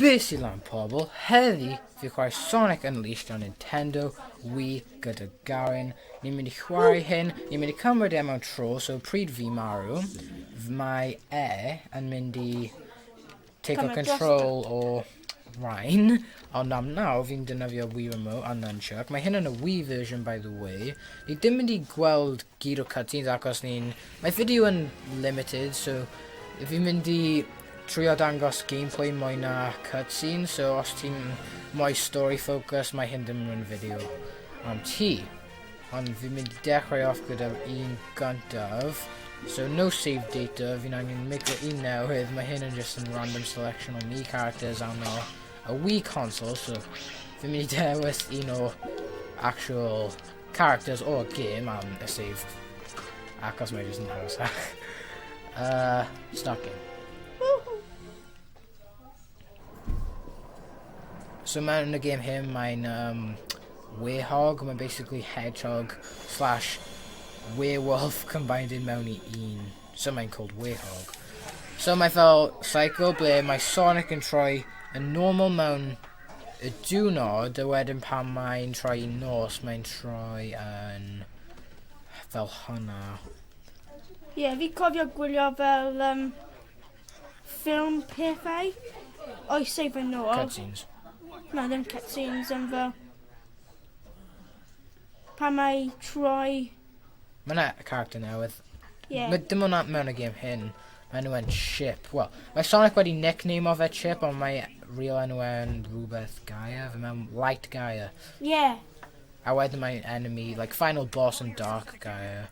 Be sy'n lan pobl? Heddi fi chwarae Sonic Unleashed ar Nintendo Wii gyda Garin. Ni'n mynd i chwarae hyn, ni'n mynd i cymryd e mewn tro, so pryd fi marw, mae e yn mynd i take o control o Rhain, ond am nawr fi'n defnyddio Wii Remote a Nunchuck. Mae hyn yn y Wii version by the way. Ni ddim mynd i gweld gyd o cutscenes achos ni'n... Mae fideo yn limited, so fi'n mynd i trio dangos gameplay mwy na cutscene, so os ti'n mwy story focus, mae hyn ddim yn fideo am ti. Ond fi'n mynd i dechrau off gyda'r un gyntaf. So no save data, fi'n angen micro un newydd, mae hyn yn just yn random selection o me characters arno y Wii console, so fi'n mynd i dewis un o actual characters o'r game am y save. Achos mae jyst yn hawsach. Start game. So mewn yn y game hyn mae'n um, werehog, mae'n basically hedgehog slash werewolf combined in mewn i un. So mae'n called werehog. So mae fel cycle ble mae Sonic yn troi yn normal mewn y diwrnod, a wedyn pan mae'n troi i nos, mae'n troi yn fel hwnna. Ie, yeah, fi cofio gwylio fel um, ffilm pethau oesau fy nôl. Cutscenes. Na, ddim cutscenes, ond fel... Pan mae troi... Mae yna character newydd. Ie. Yeah. Mae dim ond mewn y game hyn. Mae enw e'n Chip. Wel, mae Sonic wedi nickname o fe Chip, ond mae real enw e'n rhywbeth Gaia. Fe mewn Light Gaia. Ie. Yeah. A wedyn mae enemy, like final boss yn Dark Gaia.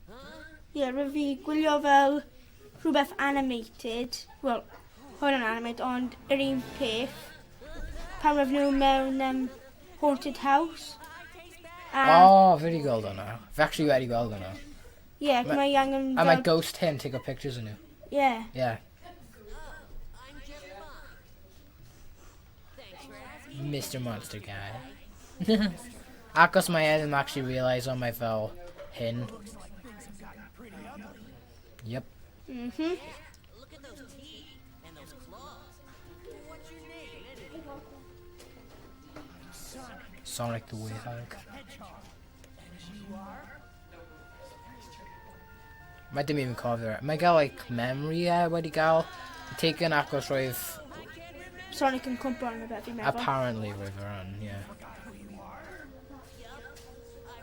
Ie, yeah, rwyf fi gwylio fel rhywbeth animated. Wel, hwn yn animated, ond yr un peth. Pan roedd nhw mewn um, haunted house. A... Oh, fi wedi gweld hwnna. Fi actually wedi gweld hwnna. Ie, yeah, mae angen... A mae ghost hyn take a pictures yn nhw. Ie. Yeah. Yeah. Mr Monster Guy. Acos mae e ddim actually realise ond mae fel hyn. Yep. Mhm. Sonic the Werehog. Mae dim even cofio. E. Mae gael like memory e wedi gael taken acos roedd... Sonic yn cwmpo arno fe, fi'n meddwl. Apparently roedd yr un, ie.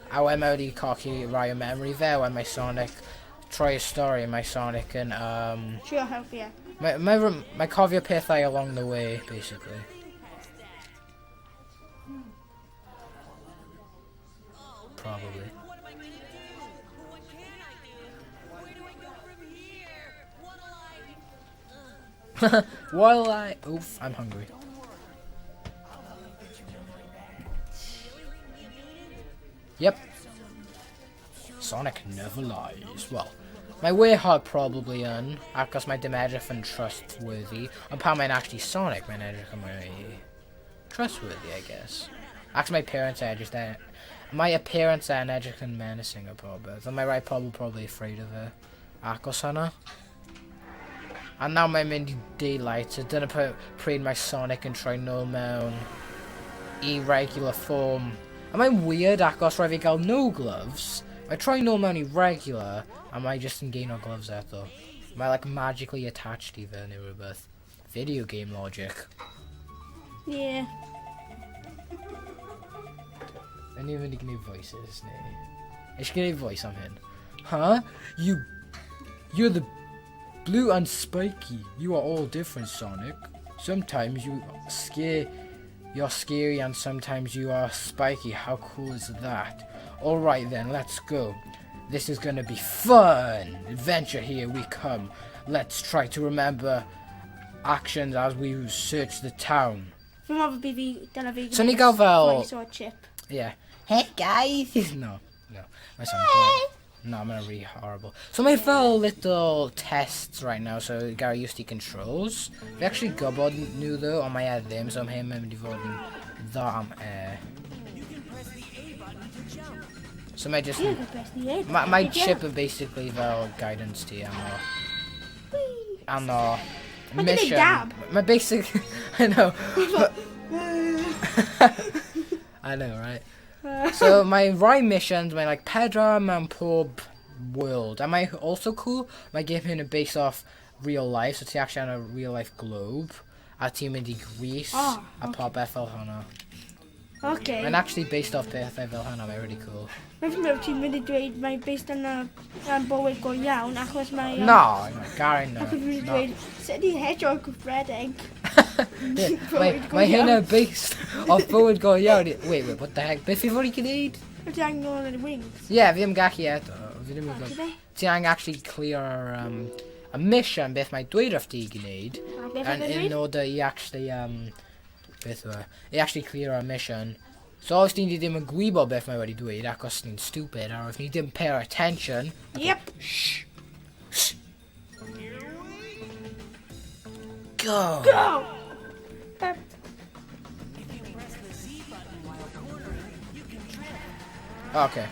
A wedyn mae wedi cochi rai o memory fe, wedyn mae Sonic troi y stori, mae Sonic yn... Um, Trio helpu e. Mae, mae, mae cofio pethau along the way, basically. Probably. While I... Oof, I'm hungry. Yep. Sonic never lies. Well, mae Werehog probably yn, achos mae dim edrych yn trustworthy, ond pan mae'n actually Sonic, mae'n edrych yn mwy trustworthy, I guess. Ac mae parents e just e... Mae appearance e'n edrych yn menacing o popeth, ond mae rai pobl probably afraid of e. Achos hwnna. A nawr mae'n mynd i daylight, so dyna pryd mae Sonic yn troi nôl mewn i regular form. A mae'n weird achos rhaid fi gael no gloves. Mae troi nôl mewn i regular, a mae just yn gain o gloves eto. Mae like magically attached i fe neu rhywbeth. Video game logic. Yeah. Yn i'n mynd i gwneud voices, neu... Eisiau gwneud voice am hyn. Huh? You... You're the blue and spiky. You are all different, Sonic. Sometimes you scare... You're scary and sometimes you are spiky. How cool is that? Alright then, let's go. This is gonna be fun! Adventure here we come. Let's try to remember actions as we search the town. Fi'n meddwl bydd fi, dyna fi. So ni gael fel... Voice o'r chip. Yeah. Hey guys! No, no. Mae sound horrible. No, mae'n really horrible. So mae fel little tests right now, so gael used to controls. Fi actually gwybod nhw though, ond mae e ddim, so mae hyn yn mynd i fod yn dda am e. So mae just... Mae, mae chip yn basically fel guidance ti am o... Am o... Mae gen i mission. dab. Mae basic... I know. I know, right? So mae rai missions, mae like pedwar mewn pob world. A mae also cool, mae game hyn yn based off real life, so ti actually on a real life globe. A ti'n mynd i Greece Oh, a popeth fel hwnna. Okay. Mae'n actually based off pethau fel hwnna, mae'n really cool. Mae'n fi'n meddwl ti'n mynd i dweud mae based on am bywyd go iawn, achos mae... No, no, Garen, no. Achos fi'n no. dweud, sut ydi hedgehog cyffredin? Yeah, Bywyd mae, go mae hynna iawn. based off bywyd go iawn. Wait, wait, what the heck? Beth fi fod i gwneud? Wyt ti angen nôl yn y wings? Yeah, fi ddim gallu eto. Fi ddim yn O, ti gwybod. be? Ti angen actually clear a mission beth mae dweud wrth ti i gwneud. A beth And oedd in yn dweud? order i actually, beth yw e? I actually clear our mission. So os ni ddim yn gwybod beth mae wedi dweud, ac os ni'n stupid, a os ni ddim pay attention, Yep. Shh. Shh. Go! Go! Okay.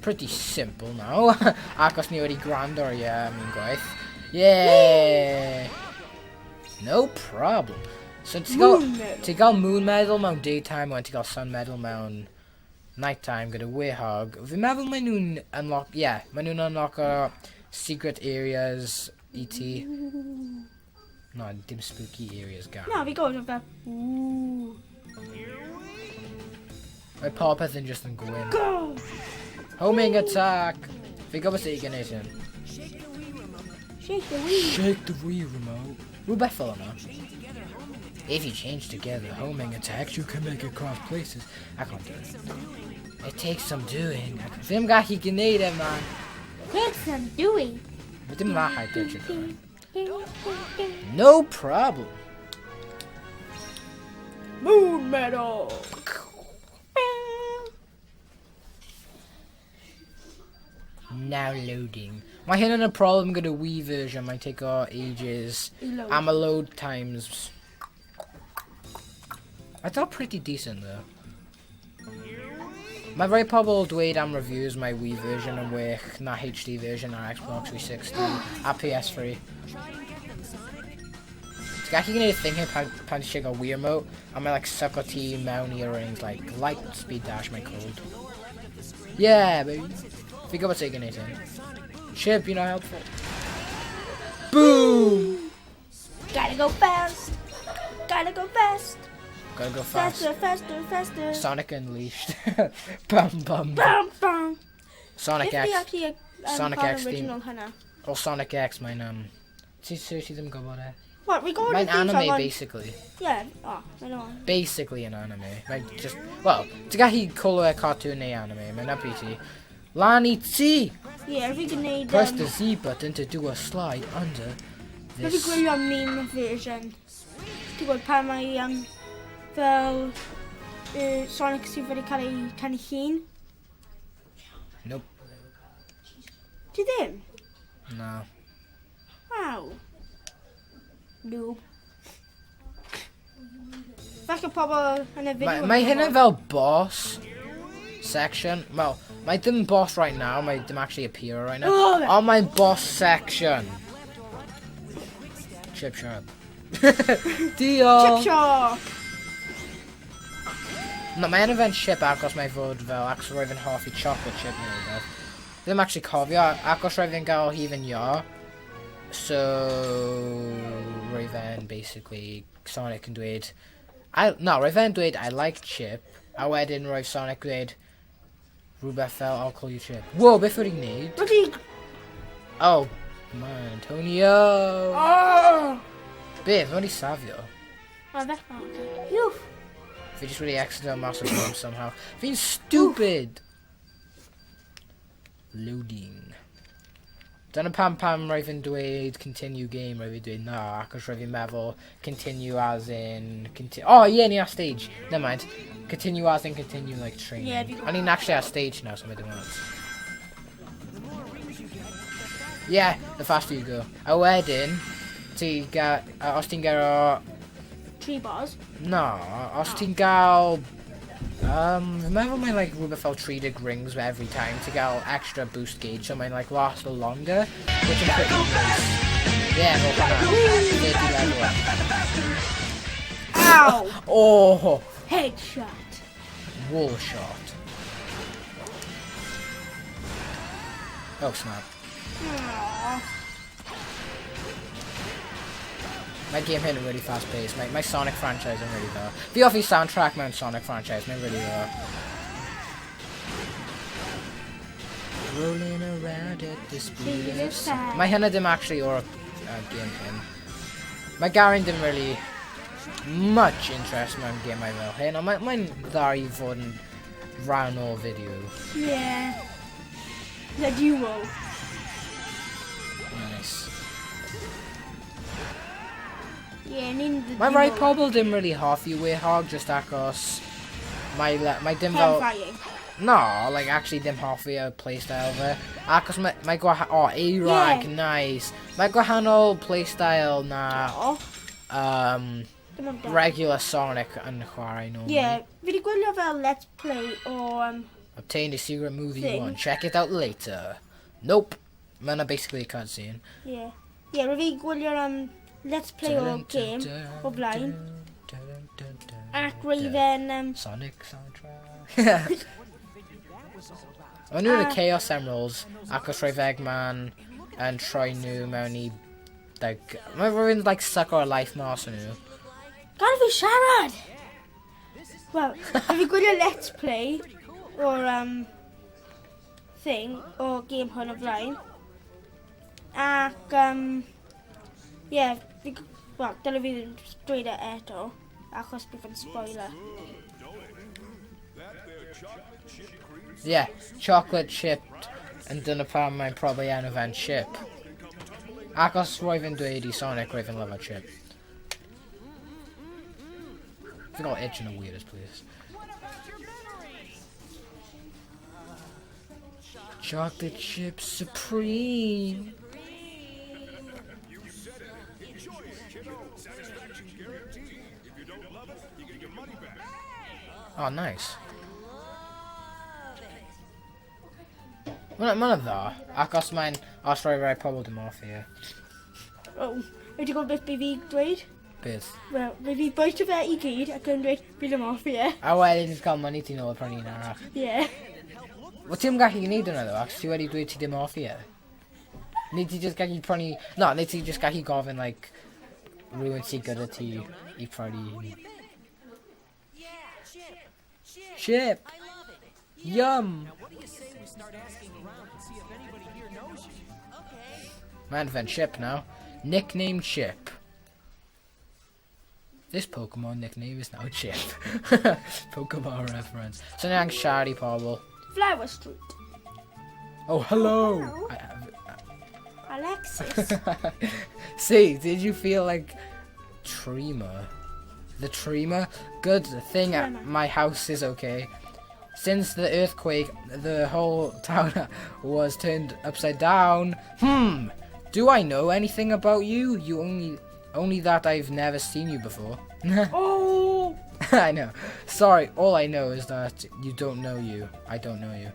Pretty simple now. Ac os ni wedi gwrando ar ie am un gwaith. Yeah! No problem. So ti'n gael, Moon medal. ti'n gael moon medal mewn daytime, wedyn ti'n gael sun medal mewn nighttime gyda Werehog. Fi'n meddwl maen nhw'n unlock, yeah, maen nhw'n unlock o secret areas i ti. No, dim spooky areas gan. Na, fi gwybod fel, ooh. Mae popeth yn just yn gwyn. Go! Homing attack! Fi'n gwybod sut i gwneud hyn. Shake the wheel. Shake the Wii remote. Rhywbeth fel yna. If you change together homing attacks, you can make it cross places. I can't do it. It takes some doing. I Ddim gallu gwneud e, man. Takes some doing. Mae dim that high pitch it. No problem. Moon medal. Now loading. Mae hyn yn y problem gyda Wii version. Mae'n take o ages. I load. Am y load times. I thought pretty decent though. Mae rai pobl dweud am reviews mae Wii version yn well na HD version ar Xbox 360 a PS3. Ti'n gallu gwneud y thing hyn pan ti eisiau gael Wii remote a mae like suck o ti mewn i rings like light speed dash mae'n called. Yeah, baby. Fi'n gwybod sut i gwneud hyn. Chip, you're not helpful. Boom! Gotta go fast. Gotta go fast. Gotta go fast. Faster, faster, faster. Sonic Unleashed. Bum bum. Bam, bam. Sonic If fi X. actually Sonic cael X theme. original hynna. Or Sonic X, mae'n Ti seriously ddim yn gwybod e? What, we got Mae'n anime, basically. Yeah, oh, I know. Basically an anime. Mae'n just... Well, ti'n gallu call e cartoon neu anime. Mae'n up i ti. Lan i ti! Yeah, fi gwneud... Press the Z button to do a slide under Fi this. gwylio meme version. Ti'n gwybod pan mae fel Sonic sydd wedi cael ei tynnu llun? Nope. Ti ddim? No. Wow. Noob. Falle pobl yn y fideo. Mae hynna fel boss section. Well, mae ddim boss right now. Mae ddim actually appear right now. Oh, On my boss section. Chip shop. Diolch. Chip shop! No, mae enw fe'n chip achos mae fod fel, achos roedd yn hoffi chocolate chip neu rhywbeth. Ddim actually cofio, achos roedd fe'n gael hufen iâ. So, roedd fe'n basically, Sonic yn dweud, I, no, roedd fe'n dweud, "I like chip," a wedyn roedd Sonic dweud, rhywbeth fel, "I'll call you Chip." Whoa, beth wedi gwneud? Wedi... Oh, man, Antonio! Oh! Beth, mae wedi safio. O, fe... Oh, okay. Iwff. Fi just wedi exit mas o'r game somehow. Fi'n stupid! Loading. Dyna pam roedd fi'n dweud continue game, roedd fi'n dweud na, achos roedd fi'n meddwl continue as in... Oh, yeah, ni ar stage. Never mind. Continue as in continue like training. Yeah, fi O'n i'n actually ar stage now, so mae dim ots. Yeah, the faster you go. A wedyn, ti ga... os ti'n gael o... Three bars. No, os ti'n gael... Fi'n meddwl mae'n like rhywbeth fel 30 rings every time to gael extra boost gauge, so mae'n like last a longer, which is pretty nice. Yeah, fel hwnna. 30 level. Oh! Headshot. Wall shot. Oh, snap. Aww. Mae game hyn yn really fast paced. Mae Sonic franchise yn really dda. Fi hoffi soundtrack mewn Sonic franchise, mae'n really dda. Rolling around at the speed of sound. Mae hynna ddim actually o'r game hyn. Mae Garen ddim really much interest mewn gemau fel hyn, ond mae'n dda i fod yn rhan o'r fideo. Yeah. The duo. Nice. Yeah, ni'n the Mae rai duo. pobl ddim really hoffi Werehog just achos mae dim fel. Terrifying. No, like actually ddim hoffi y playstyle fe. Achos mae oh, A-rank, nice. Mae gwahanol playstyle na Oh, dim ond da. regular Sonic yn chwarae normally. Yeah, fi wedi gwylio fel Let's Play o. Obtain a secret movie Thing. one. Check it out later. Nope. Mae yna basically a cutscene. Yeah. Yeah, rwy fi gwylio Let's Play o game o blaen. Ac roedd e'n. Sonic soundtrack. O'n nhw'n y Chaos Emeralds achos roedd Eggman yn troi nhw mewn i, like, mae rhywun like suck o'r life mas o'n nhw. Gad fi siarad! Wel, fi wedi gwylio Let's Play o'r thing, o game hwn o blaen. Ac, yeah, wel, dyle fi ddim dweud e eto, achos bydd yn spoiler. Yeah, chocolate chipped yn dyna pam mae'n probably enw fe'n Chip. Achos roedd yn dweud i Sonic roedd yn lyfo Chip. Fi got itch in the weirdest place. Chocolate chip supreme. You said it. Enjoy it, kiddo. Satisfaction guaranteed. If you don't love it, you get your money back. Oh, nice. Mae'n dda, achos mae'n os rhoi rai pobl dim off here. Oh, wedi gwybod beth by fi dweud? Beth? Wel, by fi bwyta fe i gyd ac yn dweud, fi ddim off, ie. A wedyn ti'n cael money ti'n ôl prynu un arall. Ie. Wel, ti'n gallu gwneud hwnna ddo, achos ti wedi dweud ti ddim off here. Neu ti just gallu prynu. No, neu ti just gallu gofyn, like, rhywun sydd gyda ti i prynu. Chip! Yum! Mae'n fe'n Chip now. Nickname Chip. This Pokemon nickname is now Chip. Pokemon reference. So ni'n siarad i pobl. Flower Street. Oh, hello! Hello. Alexis. See, did you feel like Tremor? The tremor? Good thing Tremor. my house is okay. Since the earthquake, the whole town was turned upside down. Do I know anything about you? You only that I've never seen you before. Oh! I know. Sorry, all I know is that you don't know you. I don't know you.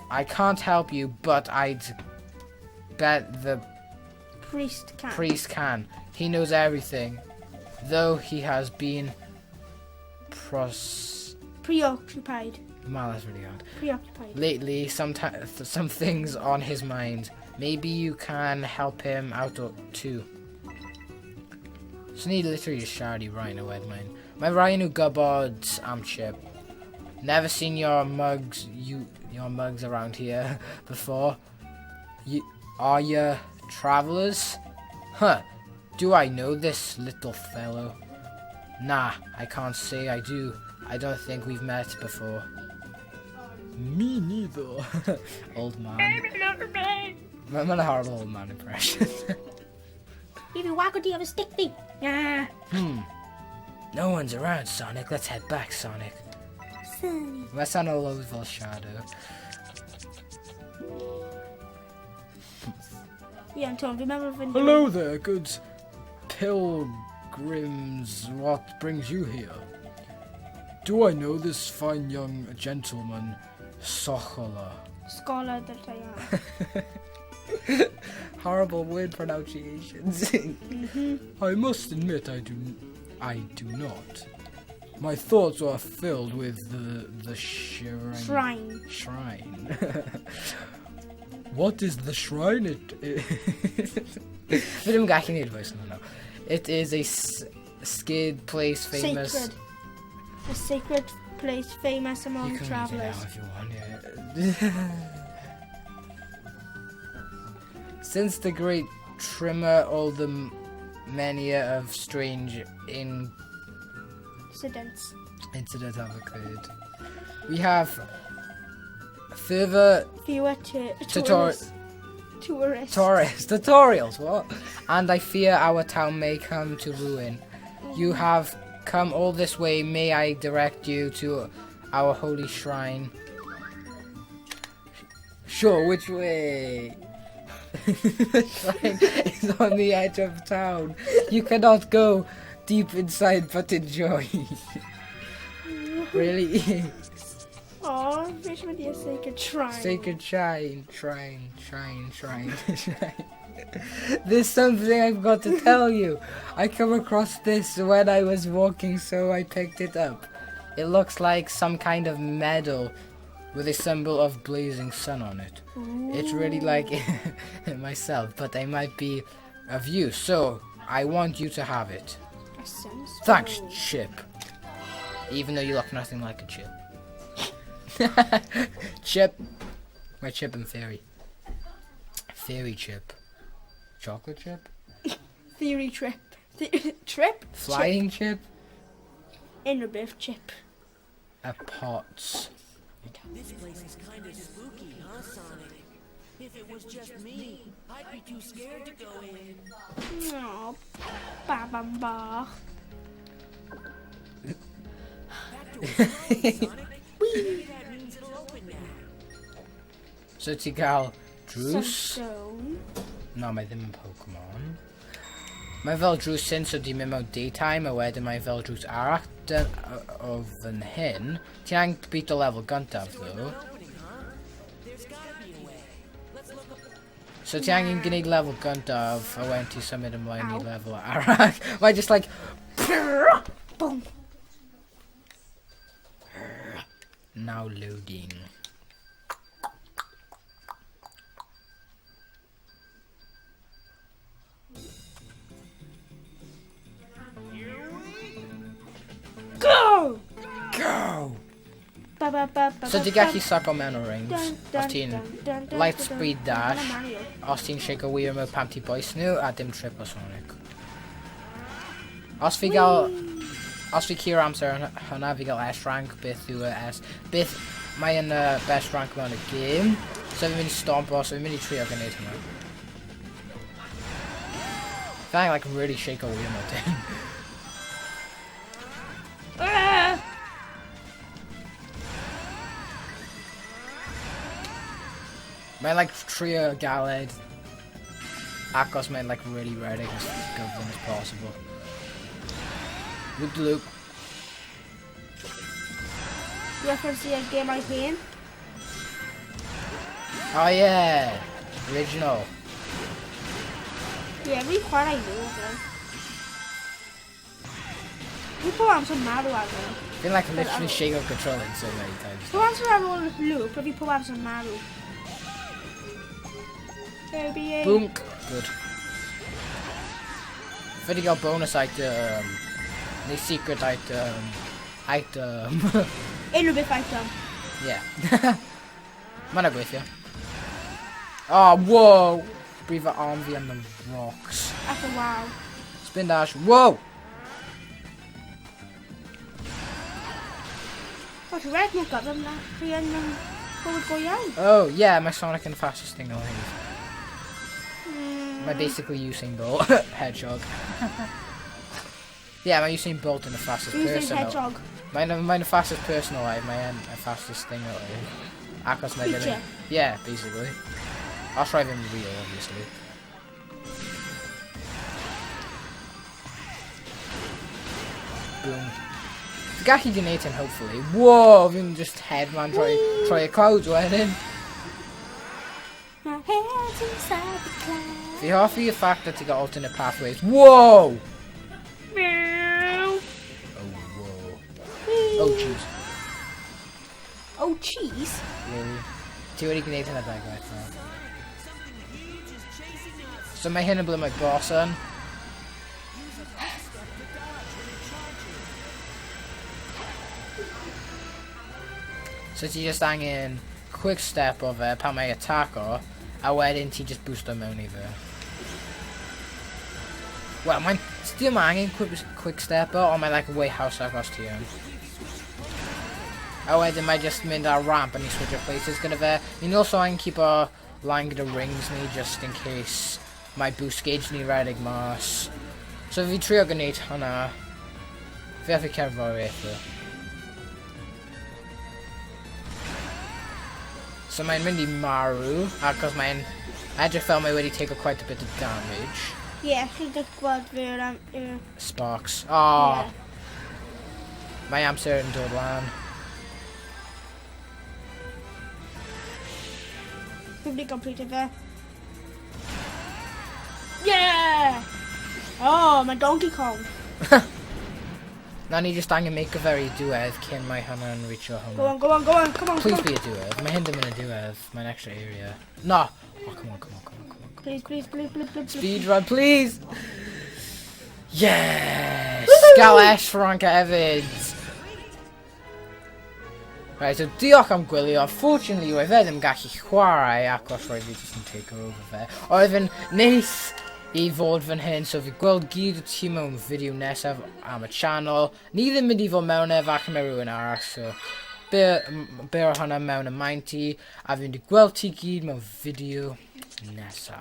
I can't help you, but I'd bet the Priest can. Priest can. He knows everything. Though he has been pros. Preoccupied. Man, that's really hard. Preoccupied. Lately, some things on his mind. Maybe you can help him out too. So ni literally just siarad i Ryan o wedyn. Mae Ryan yw gwybod am Chip. Never seen your mugs around here before. Are you travelers? Huh. Do I know this little fellow? Nah, I can't say I do. I don't think we've met before. Me neither. Old man. Mae'n a horrible old man impression. Fi wago di efo stick fi. Yeah. No one's around, Sonic. Let's head back, Sonic. Sonic. Mae'n sound a loads fel Shadow. Ie, yeah, Tom, fi'n meddwl fynd. Hello there, good pilgrims. What brings you here? Do I know this fine young gentleman, Sochola? Scholar that I am. Horrible word pronunciations. I must admit, I do not. My thoughts are filled with the shrine. Shrine. Shrine. What is the shrine? It. Fi ddim yn gallu gwneud voice no, no. It is a skid place famous. Sacred. A sacred place famous You among can read it now travellers. if you want, yeah. Since the great trimmer, all the many of strange in Incidents. incidents have occurred. We have further Fewer tourists. Tourists. tourist tutorials, what? And I fear our town may come to ruin. You have come all this way, may I direct you to our holy shrine? Sure, which way? The shrine is on the edge of town. You cannot go deep inside but enjoy. Really? Aw, fi eisiau mynd i'r sacred shrine. Sacred shrine, shrine, shrine, shrine, shrine. There's something I've got to tell you. I come across this when I was walking, so I picked it up. It looks like some kind of medal with a symbol of blazing sun on it. It's really like myself, but I might be of use, so I want you to have it. A sunstone. Thanks, Chip. Even though you look nothing like a chip. Chip. My chip and fairy. Fairy chip. Chocolate chip? Theory trip. Trip? Flying chip? Unrhyw beth chip. A pots. This place is kind of spooky, huh, Sonic? If it was just me, I'd be too scared to go in. Aw, babam bach. That door's closed, Sonic. Maybe that means it'll open now. So ti gael drws? Sunstone. No, mae ddim yn Pokemon. Mae fel drws hyn, so di mynd mewn daytime, a wedyn mae fel drws arall o fan hyn. Ti angen beat o lefel gyntaf, though. Opening, huh? There's gotta be a way. Let's look up. So ti angen gwneud lefel gyntaf, a wedyn ti symud ymlaen i Ow. lefel arall. Mae just like... Boom. Now loading. Go! Go! Ba ba ba ba So ba, ti ba. gallu sucko mewn o rings, Dun, os dun, ti'n dun, dun, dun, light dun, dun. speed dash, Dyna Mario. os ti'n shake o wir mewn pam ti boes nhw, a dim trip o Sonic. Os fi gael... Os fi curo amser yn hwnna, fi gael S rank, beth yw y S... Beth mae yn y best rank mewn y game. So fi'n mynd i stompo, so fi'n mynd i trio gwneud hwnna. Fi angen, like, really shake o wir mewn dim. Ah! Mae'n like trio galed acos mae'n like really ready as gyflym as possible. Loop the loop. Reference i'r gemau hen. Oh yeah! Original. Ie, fi chwarae nhw. fel. Fi pob amser marw ar nhw. Fi'n like literally shake o controlling so many times. Pob amser ar ôl loop, a fi pob amser marw. Baby, Boom. Good. Fi wedi gael bonus item. Neu secret item. Item. Unrhyw beth item. Yeah. Mae'n gweithio. Oh, whoa! Brifo arm fi on the rocks. Ac y waw. Spin dash. Whoa! O, ti'n rhaid nhw'n gyflym na chi yn bywyd go iawn. Oh, yeah, mae Sonic yn the fastest thing alive. Mae basically Usain Bolt. Hedgehog. Yeah, mae Usain Bolt yn the fastest Usain person. Hedgehog. Mae'n mae the fastest person alive, mae'n the fastest thing alive. Achos mae ddim... Creature. Yeah, basically. Os rhaid ddim real, obviously. Boom. Fi gallu gwneud hyn, hopefully. Whoa, fi'n just headman troi y clouds wedyn. My head's inside the clouds. Fi hoffi y fact that ti got alternate pathways. Whoa! Meow. Oh, whoa. Oh, jeez. Oh, cheese. Really? Ti wedi gwneud hynna dau gwaith nawr. So mae hyn yn ble mae boss yn. So ti just angen quick step o fe pan mae attack o, a wedyn ti just boosto mewn i fe. Wel, mae'n... Ti ddim angen quick step o, ond mae'n like way haws achos ti yn. A wedyn mae just mynd ar ramp a ni switch places gyda fe. Ni'n also angen keep o line gyda rings ni, just in case mae boost gauge ni redeg mas. So fi trio gwneud hwnna. Fi allu cerdded o'r eitha. So mae'n mynd i marw, achos mae'n edrych fel mae wedi take quite a bit of damage. Ie, yeah, chi'n gallu gweld fe o'r am... Sparks. Oh, Ie. Mae amser yn dod lan. Fi wedi complete fe. Yeah! Oh, mae Donkey Kong. Na ni just angen make a very diwedd cyn mae hwnna'n reach o Go hwnna. on, go on, go on, come on, Please come on. be a diwedd. Mae hyn ddim yn y diwedd. Mae'n extra area. No! Oh, come on, come on, come on, come on. Come on. Please, please, please, please, please. Speed run, please! Yes! Gael S rank hefyd! Right, so diolch am gwylio. Unfortunately, roedd fe ddim gallu chwarae achos roedd fi jyst yn take over fe. Oedd yn neis i fod fan hyn, so fi gweld gyd o ti mewn fideo nesaf am y channel. Ni ddim mynd i fod mewn e, falle mae rhywun arall, so bear hwnna mewn y mind ti, a fi'n mynd i gweld ti gyd mewn fideo nesaf.